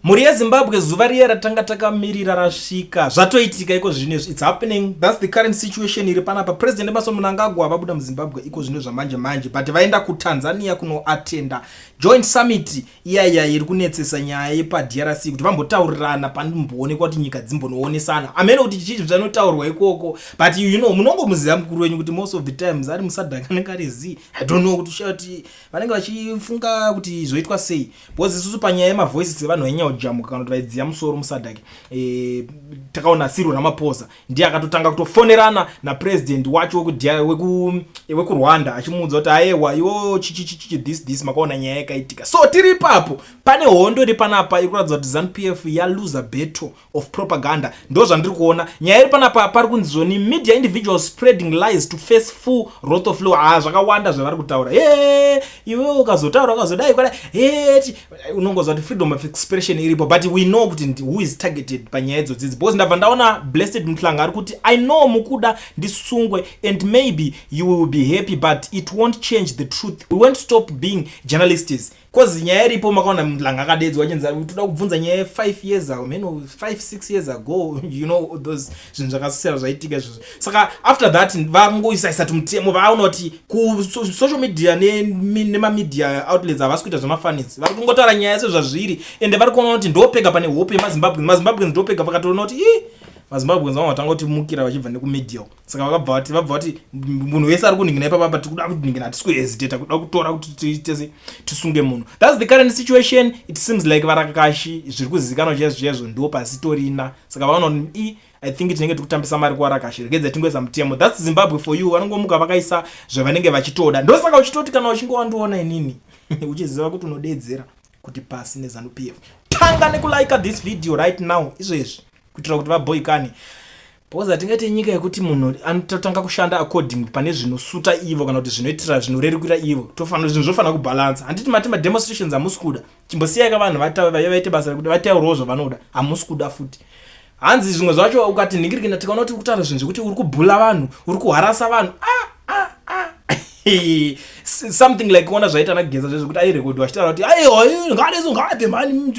Mhuri yeZimbabwe, zuva riya ratanga takamirira rasvika. Zvatoitika iko zvino izvi. It's happening. That's the current situation iri panapa. President Emmerson Mnangagwa vabuda muZimbabwe iko zvino zvamanje manje, but vaenda kuTanzania kunoatenda joint summit iya iya iri kunetsesa nyaya yepaDRC, kuti vambotaurirana, panomboonekwa kuti nyika dzimbonoonesana. Amene kuti chichi zvanotaurwa ikoko, but munongomuziva mukuru wenyu kuti most of the times ari muSADC anenge ari z. I don't know kuti ushati vanenge vachifunga kuti zvoitwa sei, because isusu panyaya yemavoices evanhu vainyanya kujamuka kana kuti vaidziya musoro muSADC, takaona Cyril Ramaphosa ndiye akatotanga kutofonerana napresident wacho wekuRwanda achimuudza kuti aewa, iwo chichichichi, this this. Makaona nyaya yakaitika. So tiri ipapo, pane hondo iri panapa iri kuratidza kuti ZANU PF yaluza battle of propaganda. Ndo zvandiri kuona. Nyaya iri panapa, pari kunzi zvoni media individuals spreading lies to face full wrath of law. Ha, zvakawanda zvavari kutaura. E, iwe ukazotaura, ukazodai kwadai, eti unongozwa kuti freedom of expression iripo, but we know kuti who is targeted panyaya idzodzidzi, because ndabva ndaona Blessed Mhlanga ari kuti, "I know mukuda ndisungwe and maybe you will be happy, but it won't change the truth. We won't stop being journalists." 'Cause nyaya iripo, makaona Mhlanga akadedzwa achinzi toda kubvunza nyaya ye5 years ago, meno 5 6 years ago, those zvinhu zvakasiyana zvaitika izvozvo. Saka after that vangoisaisa tumutemo, vaona kuti kusocial media nemamedia outlets havasi kuita zvemafanisi, vari kungotaura nyaya sezvazviri, ende vari kuona kuti ndopega pane hope yemaZimbabwe. MaZimbabweans ndopega vakatoona kuti i maZimbabweans vamwe vatanga kutimukira vachibva nekumedia. Saka vakabva vati, vabva vati munhu wese ari kunhingina ipapapa, tikuda kunhingina, hatisi kuhesitata kuda kutora kuti tiitese tisunge munhu. That's the current situation. It seems like varakashi zviri kuzivikanwa chaizvo chaizvo ndo pasitorina. Saka vaona kuti I think tinenge tikutambisa mari kuvarakashi, regedza tingoisa mutemo. That's Zimbabwe for you. Vanongomuka vakaisa zvavanenge vachitoda. Ndosaka uchitoti kana uchinge wandiona inini, uchiziva kuti unodedzera kuti pasi neZANU PF. Tanga nekulika this video right now, izvezvi, kuitira kuti vaboikane, because hatingaite nyika yekuti munhu anototanga kushanda according pane zvinosuta ivo kana kuti zvinoitira zvinorerukira ivo. Tofanira zvinhu zvofanira kubhalansa. Handiti mati mademonstrations hamusi kuda? Chimbosiyai ka vanhu vaite basa rekuti vataurawo zvavanoda. Hamusi kuda futi. Hanzi zvimwe zvacho ukati nhingirikina, tikaona kuti uri kutaura zvinhu zvekuti uri kubhula vanhu, uri kuharasa vanhu, ah, ah, ah. Something like kuona zvaita naGeza zvezvekuti airekodwa achitaura kuti aiwa, ngadeso ngaabve mhani,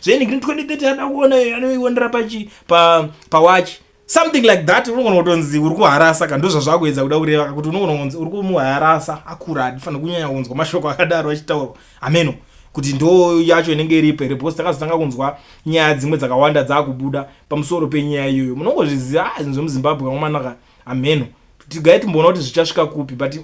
zvenhingiri 2030 ada kuona anoiwondera pachi pawachi, something like that. Unogona kutonzi uri kuharasa ka. Ndo zvazvakuedza kuda kureva kuti unogona kunzi uri kumuharasa. Akura, hatifanira kunyanya kunzwa mashoko akadaro achitaurwa. Ameno kuti ndo yacho inenge iripo here, because takazotanga kunzwa nyaya dzimwe dzakawanda dzaakubuda pamusoro penyaya iyoyo. Munongozviziva, ah, zvinhu zvemuZimbabwe kamanaka. Ameno, tigai timboona kuti zvichasvika kupi, but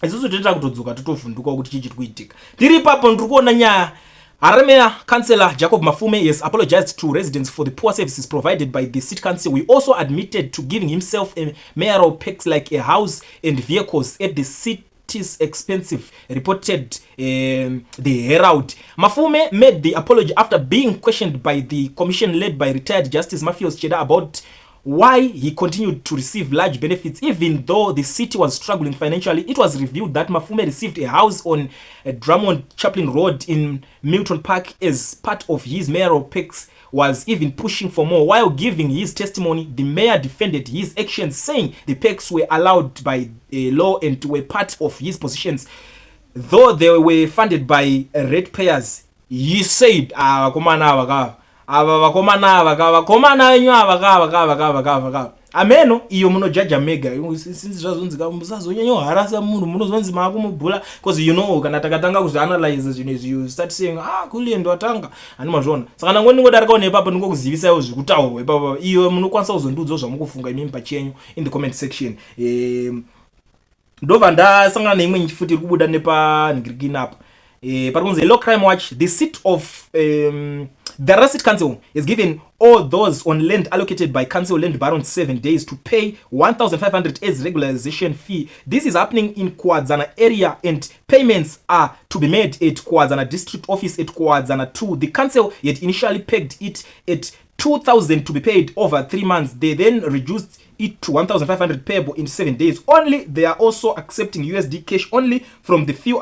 isusu toita kutodzoka totovhunduka kuti chii chiri kuitika. Tiri ipapo, ndiri kuona nyaya. Harare Mayor Councillor Jacob Mafume has apologized to residents for the poor services provided by the city council. He also admitted to giving himself a mayoral perks like a house and vehicles at the city's expensive, reported the Herald. Mafume made the apology after being questioned by the commission led by retired Justice Mafios Cheda about why he continued to receive large benefits even though the city was struggling financially. It was revealed that Mafume received a house on Drummond Chaplin Road in Milton Park as part of his mayoral perks, was even pushing for more. While giving his testimony, the mayor defended his actions, saying the perks were allowed by law and were part of his positions. Though they were funded by ratepayers, he said, ah, vakomana ava kava, ava vakomana ava kava, vakomana venyu ava kava kava kava kava kava. Ameno, iyo munojaja mega. Sinzi zvazonzi musazonyanyoharasa munhu, munozonzi maakumubhula, because kana takatanga kuzvianalyze zvinhu izvi, you start saying, "Ah, kuliendo atanga hani." Mazviona? Saka nango ndingodarikawo nepapo, ndingokuzivisaiwo zviri kutaurwa ipapo. Iyo munokwanisa kuzondiudzawo zvamukufunga imimi pachenyu in the comment section. Ndobva ndasangana neimwe futi iri kubuda nepanhingirikini apa. Pari kunzi, "Hello Crime Watch. The seat of the City Council has given all those on land allocated by council land barons 7 days to pay 1500 as regularization fee. This is happening in Kuwadzana area and payments are to be made at Kuwadzana District Office at Kuwadzana 2. The council had initially pegged it at 2000 to be paid over 3 months. They then reduced it to 1500 payable in 7 days only. They are also accepting USD cash only from the few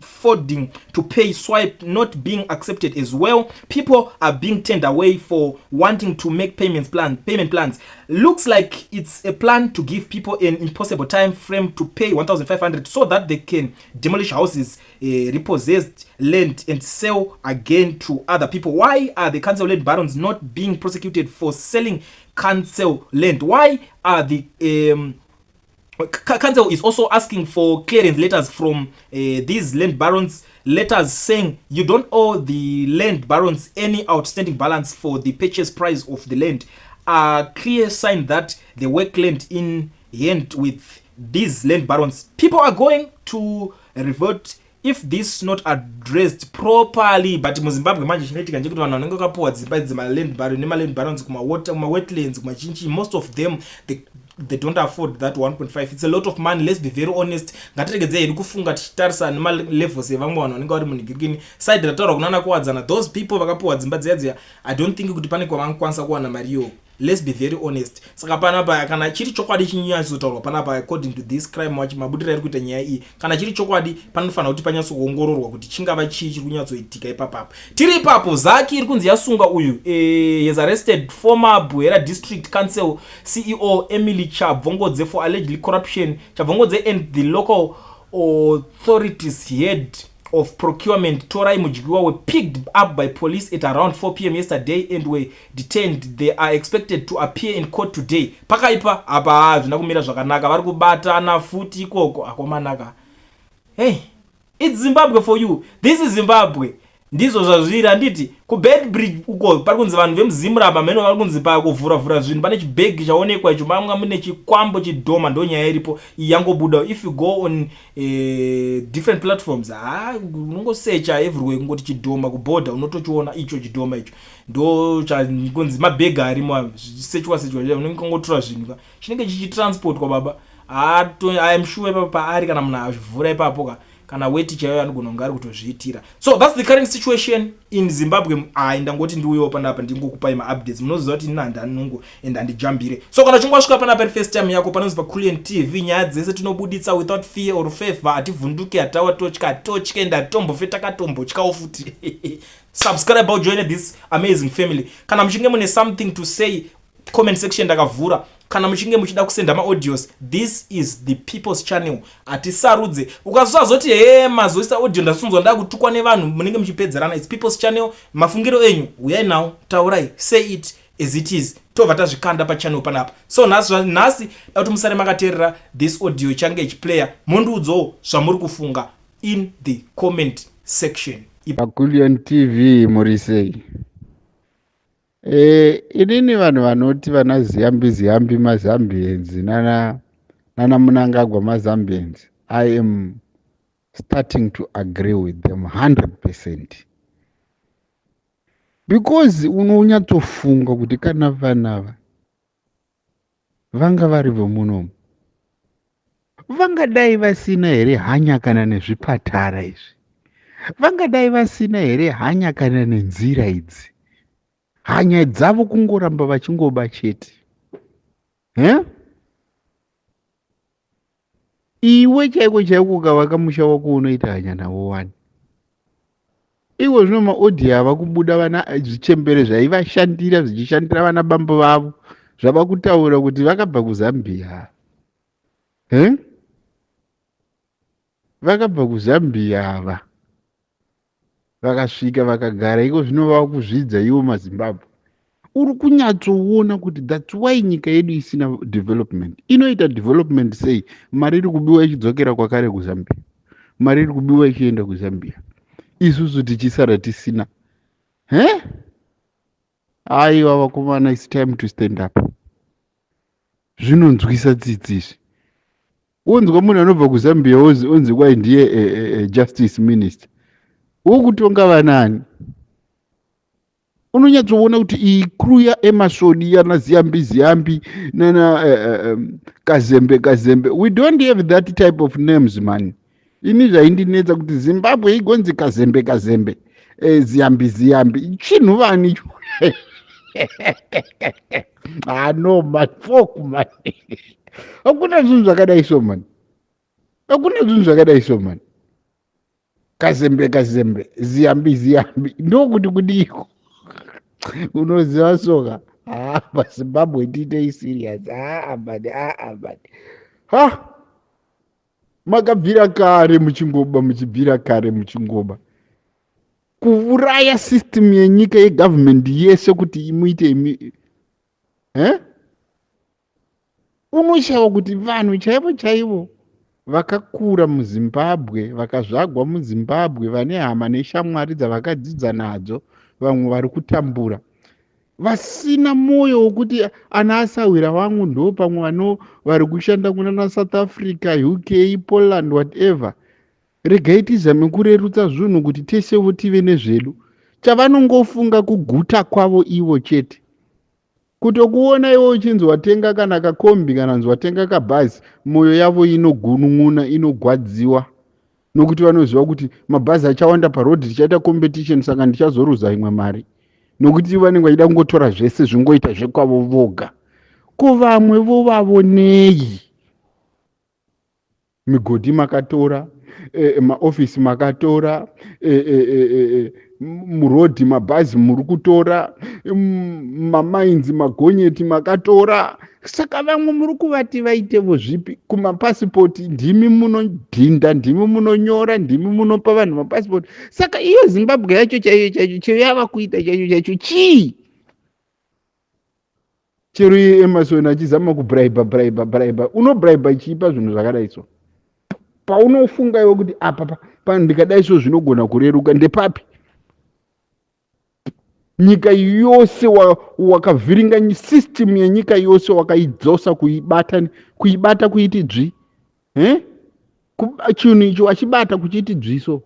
affording to pay swipe not being accepted as well. People are being turned away for wanting to make payment plans. Looks like it's a plan to give people an impossible time frame to pay 1500 so that they can demolish houses, repossessed land and sell again to other people. Why are the council land barons not being prosecuted for selling council land? Why are the council is also asking for clearance letters from these land barons, letters saying you don't owe the land barons any outstanding balance for the purchase price of the land. A clear sign that the work land in hand with these land barons. People are going to revert if this not addressed properly. But muZimbabwe manje chinoitika ndechekuti vanhu vanenge vakapuwa dzimba dzemaland baron nemaland barons kumawetlands, kumachinchi, most of them, they don't afford that 1.5. It's a lot of money, let's be very honest. Ngatiregedzei hedu kufunga tichitarisa nemalevels evamwe vanhu vanenge vari munhingirikini side rataurwa kunana Kuwadzana. Those people vakapuwa dzimba dziya dziya, I don't think kuti pane kwavangakwanisa kuwana mari iyoyo, let's be very honest. Saka panapa kana chiri chokwadi chinyatsotaurwa panapa, according to this Crime Watch, mabudiro ari kuita nyaya iyi, kana chiri chokwadi, panofanira kuti panyatsokuongororwa kuti chingava chii chiri kunyatsoitika ipapapa. Tiri ipapo, ZACC iri kunzi yasunga uyu, has arrested former Buhera District Council CEO Emily Chabvongodze for allegedly corruption. Chabvongodze and the local authorities head of procurement Torai Mudyiwa were picked up by police at around 4 p.m. yesterday and were detained. They are expected to appear in court today. Pakaipa apa, hazvina kumira zvakanaka, vari kubatana futi ikoko, akomanaka. Hey, it's Zimbabwe for you. This is Zimbabwe, ndizvo zvazviri. Handiti kuBeitbridge uko pari kunzi vanhu vemuZimra mheno vari kunzi pakuvhuravhura zvinhu pane chibhegi chaonekwa icho, mamwa mune chikwambo, chidhoma. Ndo nyaya iripo iyi yangobuda. If you go on different platforms, ha, unongosecha everywhere kungoti chidhoma kubhodha, unotochiona icho chidhoma icho. Ndo changonzi mabhegi arimo, zvichisearchwa searchwa, unenge kangotora zvinhu chinenge chichitransportwa. Baba, I'm sure ipapo paari, kana munhu avhura ipapo ka, kana weti chaiyo anogona kunge ari kutozviitira. So that's the current situation in Zimbabwe. Ai, ndangoti ndiuyewo panapa ndingokupai maupdates. Munoziva kuti ini handanungu and handijambire. So kana uchinge wasvika panapa iri first time yako, panonzi paCulian TV, nyaya dzese tinobuditsa without fear or favor. Hativhunduki, hatawa totya, hatotye and hatombofe takatombotyawo futi. Subscribe, join this amazing family. Kana muchinge mune something to say, comment section ndakavhura. Kana muchinge muchida kusenda maaudios, this is the people's channel, hatisarudze. Ukazozoti he, mazoisa audio, ndasunzwa ndakutukwa nevanhu, munenge muchipedzerana. It's people's channel. Mafungiro enyu uyai nawo, taurai, say it as it is, tobva tazvikanda pachannel panapa. So nhasi da kuti musare makateerera this audio change ichiplaya, mondiudzawo zvamuri kufunga in the comment section. PaCulian TV, muri sei? Inini vanhu vanoti vana Ziyambi Ziyambi maZambians, nana Mnangagwa maZambians, I am starting to agree with them 100%, because unonyatsofunga kuti kana vanava vanga vari vemunomu, vangadai vasina here hanya kana nezvipatara izvi? Vangadai vasina here hanya kana nenzira idzi? Hanya dzavo kungoramba vachingoba chete. He, iwe chaiko chaiko ukavaka musha wako unoita hanya navo wani. Iwo zvino maaudio ava kubuda, vana zvichembere zvaivashandira zvichishandira vana bambo vavo zvava kutaura kuti vakabva kuZambia. He, vakabva kuZambia ava, vakasvika vakagara iko zvino vava kuzvidza iwo maZimbabwe. Uri kunyatsoona kuti that's why nyika yedu isina development. Inoita development sei mari iri kubiwa ichidzokera kwakare kuZambia, mari iri kubiwa ichienda kuZambia, isusu tichisara tisina? He, aiwa vakomana, it's time to stand up. Zvinonzwisa tsitsi izvi. Wonzwa munhu anobva kuZambia onzi kwai ndiye justice minister, wokutonga vanani? Unonyatsoona kuti iyi crew yaEmmerson, yana Ziyambi Ziyambi, nana Kazembe Kazembe, we don't have that type of names, man. Ini zvaindinetsa kuti Zimbabwe igonzi Kazembe Kazembe, Ziyambi Ziyambi, chinhu vani? Ah, no man, fuck man, hakuna zvinhu zvakadai so, man. Hakuna zvinhu zvakadai so, man. Kazembe kazembe, ziyambi ziyambi, ndokuti kudiko? Unoziva soka, haa, paZimbabwe tiitei serious. Haa badi, haa badi, ha makabvira kare muchingoba, muchibvira kare muchingoba, kuuraya system yenyika, yegovernment yese kuti muite imi, eh? Unoshayiwa kuti vanhu chaivo chaivo vakakura muZimbabwe, vakazvagwa muZimbabwe, vane hama neshamwari dzavakadzidza nadzo, vamwe vari kutambura, vasina mwoyo wokuti ana asahwira vangu ndo pamwe vano vari kushanda kunana South Africa, UK, Poland, whatever, regai tizame kurerutsa zvinhu kuti tesewo tive nezvedu. Chavanongofunga kuguta kwavo ivo chete. Kutokuona iwe uchinzi watenga kana kakombi, kana nzi watenga kabhazi, mwoyo yavo inogunun'una, inogwadziwa, nokuti vanoziva kuti mabhazi achawanda parodhi, tichaita competition, saka ndichazoruza imwe mari, nokuti vanenge vachida kungotora zvese zvingoita zvekwavo voga. Ko vamwe vovavonei? Migodhi makatora, maofisi makatora, murodhi mabhazi muri kutora, mamainzi, magonyeti makatora. Saka vamwe muri kuvati vaitevo zvipi? Kumapasipoti ndimi munodhinda, ndimi munonyora, ndimi munopa vanhu mapasipoti. Saka iyo Zimbabwe yacho chaiyo chaicho chero yava kuita chaicho chaicho chii? Chero iye Emerson achizama kubraiba, braiba, braiba, unobraiba chiipa zvinhu zvakadai? So paunofunga iwe kuti apa pa ndikadai so zvinogona kureruka, ndepapi? Nyika yose wakavhiringa, system yenyika yose wakaidzosa, kuibata, kuibata kuiti dzvi, eh? Chinhu icho wachibata kuchiti dzviso.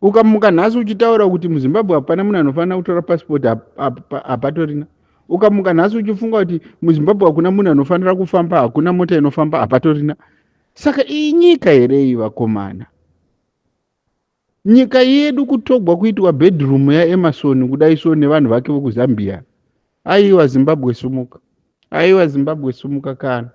Ukamuka nhasi uchitaura kuti muZimbabwe hapana munhu anofanira kutora pasipoti, hapatorina. Ukamuka nhasi uchifunga kuti muZimbabwe hakuna munhu anofanira kufamba, hakuna mota inofamba, hapatorina. Saka iyi nyika here iyi, vakomana? Nyika yedu kutogwa kuitwa bedroom yaEmerson kudai so nevanhu vake vekuZambia. Aiwa, Zimbabwe sumuka! Aiwa, Zimbabwe sumuka kana.